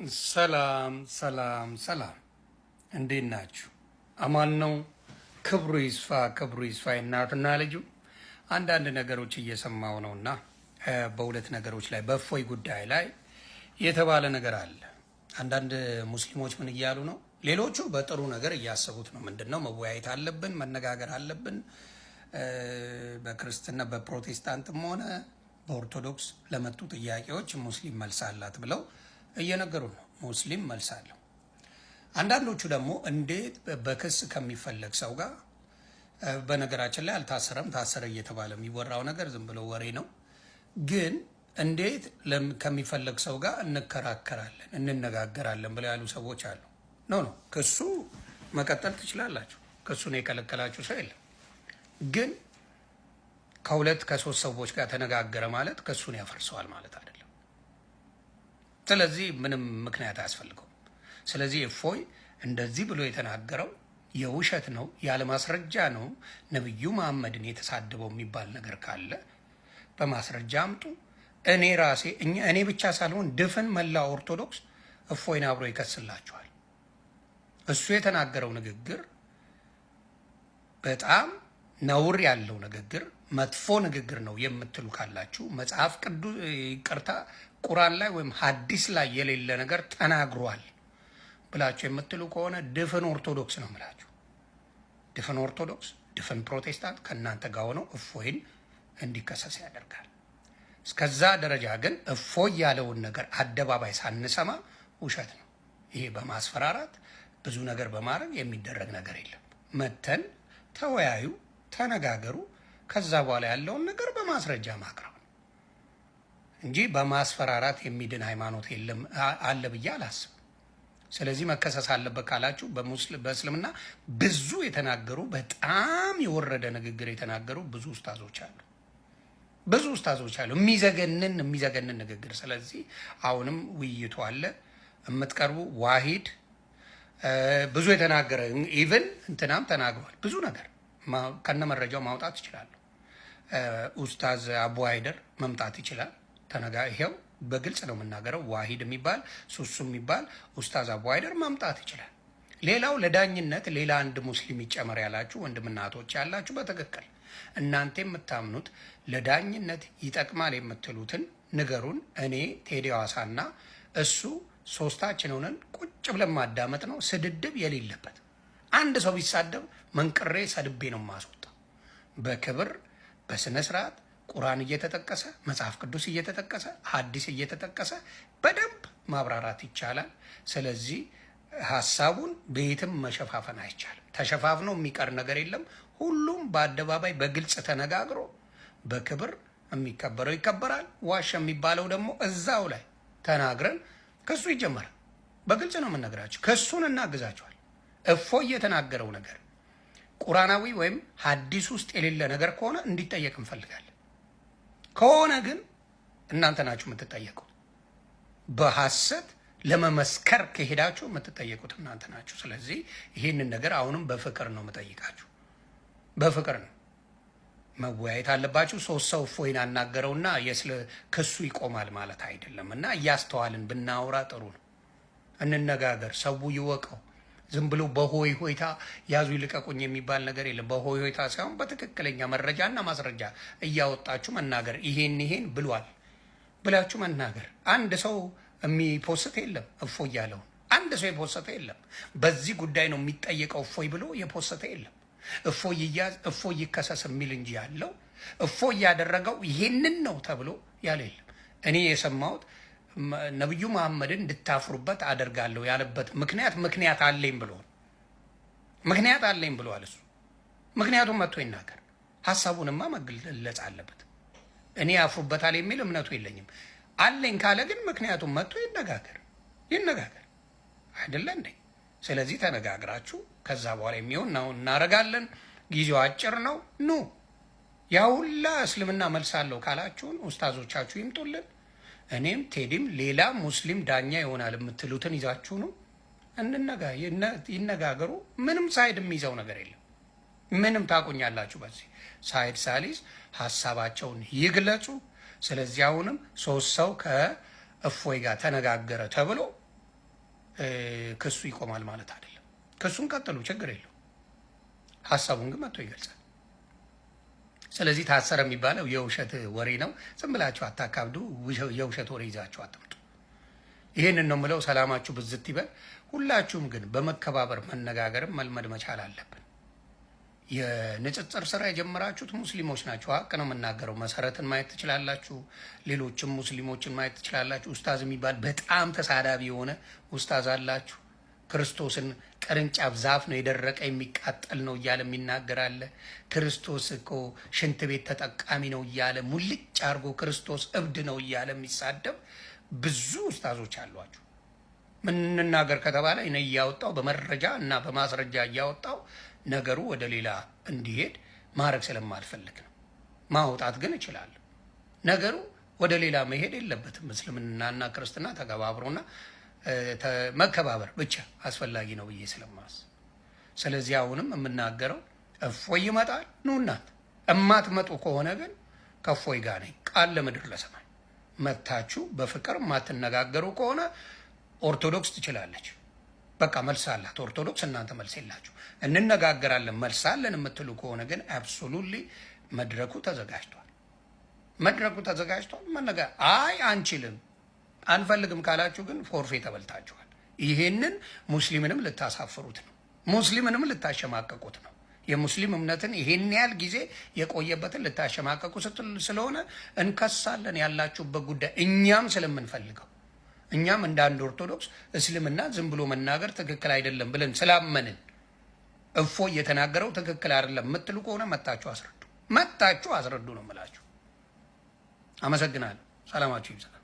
ሰላም ሰላም ሰላም፣ እንዴት ናችሁ? አማን ነው። ክብሩ ይስፋ፣ ክብሩ ይስፋ። እናትና ልጁ አንዳንድ ነገሮች እየሰማው ነው እና በሁለት ነገሮች ላይ በእፎይ ጉዳይ ላይ የተባለ ነገር አለ። አንዳንድ ሙስሊሞች ምን እያሉ ነው? ሌሎቹ በጥሩ ነገር እያሰቡት ነው። ምንድን ነው መወያየት አለብን፣ መነጋገር አለብን። በክርስትና በፕሮቴስታንትም ሆነ በኦርቶዶክስ ለመጡ ጥያቄዎች ሙስሊም መልስ አላት ብለው እየነገሩ ነው። ሙስሊም መልስ አለው። አንዳንዶቹ ደግሞ እንዴት በክስ ከሚፈለግ ሰው ጋር፣ በነገራችን ላይ አልታሰረም ታሰረ እየተባለ የሚወራው ነገር ዝም ብሎ ወሬ ነው። ግን እንዴት ከሚፈለግ ሰው ጋር እንከራከራለን እንነጋገራለን ብለው ያሉ ሰዎች አሉ። No no፣ ክሱ መቀጠል ትችላላችሁ። ክሱን የከለከላችሁ ሰው የለም። ግን ከሁለት ከሶስት ሰዎች ጋር ተነጋገረ ማለት ክሱን ያፈርሰዋል ማለት አይደለም። ስለዚህ ምንም ምክንያት አያስፈልገውም። ስለዚህ እፎይ እንደዚህ ብሎ የተናገረው የውሸት ነው፣ ያለ ማስረጃ ነው። ነቢዩ መሐመድን የተሳደበው የሚባል ነገር ካለ በማስረጃ አምጡ። እኔ ራሴ እኔ ብቻ ሳልሆን ድፍን መላ ኦርቶዶክስ እፎይን አብሮ ይከስላችኋል። እሱ የተናገረው ንግግር በጣም ነውር ያለው ንግግር፣ መጥፎ ንግግር ነው የምትሉ ካላችሁ መጽሐፍ ቅዱስ ይቅርታ፣ ቁራን ላይ ወይም ሐዲስ ላይ የሌለ ነገር ተናግሯል ብላችሁ የምትሉ ከሆነ ድፍን ኦርቶዶክስ ነው የምላችሁ። ድፍን ኦርቶዶክስ፣ ድፍን ፕሮቴስታንት ከእናንተ ጋር ሆነው እፎይን እንዲከሰስ ያደርጋል። እስከዛ ደረጃ ግን እፎይ ያለውን ነገር አደባባይ ሳንሰማ ውሸት ነው። ይሄ በማስፈራራት ብዙ ነገር በማድረግ የሚደረግ ነገር የለም። መተን ተወያዩ፣ ተነጋገሩ። ከዛ በኋላ ያለውን ነገር በማስረጃ ማቅረብ ነው እንጂ በማስፈራራት የሚድን ሃይማኖት የለም አለ ብዬ አላስብም። ስለዚህ መከሰስ አለበት ካላችሁ በእስልምና ብዙ የተናገሩ በጣም የወረደ ንግግር የተናገሩ ብዙ ኡስታዞች አሉ። ብዙ ኡስታዞች አሉ። የሚዘገንን የሚዘገንን ንግግር። ስለዚህ አሁንም ውይይቱ አለ። የምትቀርቡ ዋሂድ ብዙ የተናገረ even እንትናም ተናግሯል። ብዙ ነገር ከነ መረጃው ማውጣት ይችላሉ። ኡስታዝ አቡ ሃይደር መምጣት ይችላል። ተነጋ ይሄው በግልጽ ነው የምናገረው። ዋሂድ የሚባል ሱሱ የሚባል ኡስታዝ አቡ ሃይደር መምጣት ይችላል። ሌላው ለዳኝነት ሌላ አንድ ሙስሊም ይጨመር ያላችሁ ወንድምና እህቶች ያላችሁ በትክክል እናንተ የምታምኑት ለዳኝነት ይጠቅማል የምትሉትን ንገሩን። እኔ ቴዲ ሐዋሳና እሱ ሶስታችን ሆነን ቁጭ ብለን ማዳመጥ ነው፣ ስድድብ የሌለበት። አንድ ሰው ቢሳደብ መንቅሬ ሰድቤ ነው ማስወጣ። በክብር በስነ ስርዓት ቁርአን እየተጠቀሰ መጽሐፍ ቅዱስ እየተጠቀሰ ሐዲስ እየተጠቀሰ በደንብ ማብራራት ይቻላል። ስለዚህ ሀሳቡን ቤትም መሸፋፈን አይቻልም። ተሸፋፍኖ የሚቀር ነገር የለም። ሁሉም በአደባባይ በግልጽ ተነጋግሮ በክብር የሚከበረው ይከበራል። ዋሸ የሚባለው ደግሞ እዛው ላይ ተናግረን ከሱ ይጀመራል። በግልጽ ነው የምንነግራቸው። ከሱን እናግዛቸዋል። እፎይ የተናገረው ነገር ቁራናዊ ወይም ሐዲስ ውስጥ የሌለ ነገር ከሆነ እንዲጠየቅ እንፈልጋለን። ከሆነ ግን እናንተ ናችሁ የምትጠየቁት። በሐሰት ለመመስከር ከሄዳችሁ የምትጠየቁት እናንተ ናችሁ። ስለዚህ ይህንን ነገር አሁንም በፍቅር ነው የምጠይቃችሁ፣ በፍቅር ነው መወያየት አለባችሁ። ሶስት ሰው እፎይን አናገረውና የስለ ክሱ ይቆማል ማለት አይደለም። እና እያስተዋልን ብናወራ ጥሩ ነው። እንነጋገር፣ ሰው ይወቀው። ዝም ብሎ በሆይ ሆይታ ያዙ ይልቀቁኝ የሚባል ነገር የለም። በሆይ ሆይታ ሳይሆን በትክክለኛ መረጃና ማስረጃ እያወጣችሁ መናገር፣ ይሄን ይሄን ብሏል ብላችሁ መናገር። አንድ ሰው የሚ post የለም እፎይ ያለውን አንድ ሰው የ post የለም። በዚህ ጉዳይ ነው የሚጠየቀው እፎይ ብሎ የ post የለም። እፎይ ይያዝ፣ እፎይ ይከሰስ የሚል እንጂ ያለው እፎይ ያደረገው ይሄንን ነው ተብሎ ያለ የለም። እኔ የሰማሁት ነቢዩ መሐመድን እንድታፍሩበት አደርጋለሁ ያለበት ምክንያት ምክንያት አለኝ ብሎ ምክንያት አለኝ ብሏል። እሱ ምክንያቱም መጥቶ ይናገር፣ ሀሳቡንማ መግለጽ አለበት። እኔ ያፍሩበታል የሚል እምነቱ የለኝም። አለኝ ካለ ግን ምክንያቱም መጥቶ ይነጋገር ይነጋገር አይደለ እንዴ? ስለዚህ ተነጋግራችሁ ከዛ በኋላ የሚሆን ነው እናደርጋለን። ጊዜው አጭር ነው። ኑ ያ ሁላ እስልምና መልስ አለው ካላችሁን ኡስታዞቻችሁ ይምጡልን። እኔም ቴዲም ሌላ ሙስሊም ዳኛ ይሆናል የምትሉትን ይዛችሁ ነው ይነጋገሩ። ምንም side የሚይዘው ነገር የለም። ምንም ታቁኛላችሁ። በዚህ side ሳሊዝ ሀሳባቸውን ይግለጹ። ስለዚህ አሁንም ሶስት ሰው ከእፎይ ጋር ተነጋገረ ተብሎ ክሱ ይቆማል ማለት አይደለም። ክሱን ቀጥሉ፣ ችግር የለው። ሀሳቡን ግን መጥቶ ይገልጻል። ስለዚህ ታሰረ የሚባለው የውሸት ወሬ ነው። ዝም ብላችሁ አታካብዱ። የውሸት ወሬ ይዛችሁ አትምጡ። ይህንን ነው የምለው። ሰላማችሁ ብዝት ይበል። ሁላችሁም ግን በመከባበር መነጋገርም መልመድ መቻል አለብን። የንጽጽር ስራ የጀመራችሁት ሙስሊሞች ናቸው። ሀቅ ነው የምናገረው። መሰረትን ማየት ትችላላችሁ። ሌሎችም ሙስሊሞችን ማየት ትችላላችሁ። ኡስታዝ የሚባል በጣም ተሳዳቢ የሆነ ኡስታዝ አላችሁ። ክርስቶስን ቅርንጫፍ ዛፍ ነው የደረቀ የሚቃጠል ነው እያለ የሚናገር አለ። ክርስቶስ እኮ ሽንት ቤት ተጠቃሚ ነው እያለ ሙልጭ አድርጎ ክርስቶስ እብድ ነው እያለ የሚሳደብ ብዙ ኡስታዞች አሏችሁ። ምን እንናገር ከተባለ እኔ እያወጣው በመረጃ እና በማስረጃ እያወጣው ነገሩ ወደ ሌላ እንዲሄድ ማድረግ ስለማልፈልግ ነው። ማውጣት ግን እችላለሁ። ነገሩ ወደ ሌላ መሄድ የለበትም። እስልምናና ክርስትና ተከባብሮና መከባበር ብቻ አስፈላጊ ነው ብዬ ስለማስብ፣ ስለዚህ አሁንም የምናገረው እፎይ ይመጣል፣ ኑ እናንተ። እማትመጡ ከሆነ ግን ከእፎይ ጋር ነኝ። ቃል ለምድር ለሰማይ መታችሁ በፍቅር የማትነጋገሩ ከሆነ ኦርቶዶክስ ትችላለች። በቃ መልስ አላት ኦርቶዶክስ፣ እናንተ መልስ የላችሁ። እንነጋገራለን መልስ አለን የምትሉ ከሆነ ግን absolutely መድረኩ ተዘጋጅቷል። መድረኩ ተዘጋጅቷል። መነጋ አይ አንችልም አንፈልግም ካላችሁ ግን ፎርፌ ተበልታችኋል። ይሄንን ሙስሊምንም ልታሳፍሩት ነው። ሙስሊምንም ልታሸማቀቁት ነው። የሙስሊም እምነትን ይሄን ያህል ጊዜ የቆየበትን ልታሸማቀቁ ስትል ስለሆነ እንከሳለን ያላችሁበት ጉዳይ እኛም ስለምንፈልገው እኛም እንደ አንድ ኦርቶዶክስ እስልምና ዝም ብሎ መናገር ትክክል አይደለም ብለን ስላመንን እፎ እየተናገረው ትክክል አይደለም የምትሉ ከሆነ መታችሁ አስረዱ፣ መታችሁ አስረዱ ነው የምላችሁ። አመሰግናለሁ። ሰላማችሁ ይብዛል።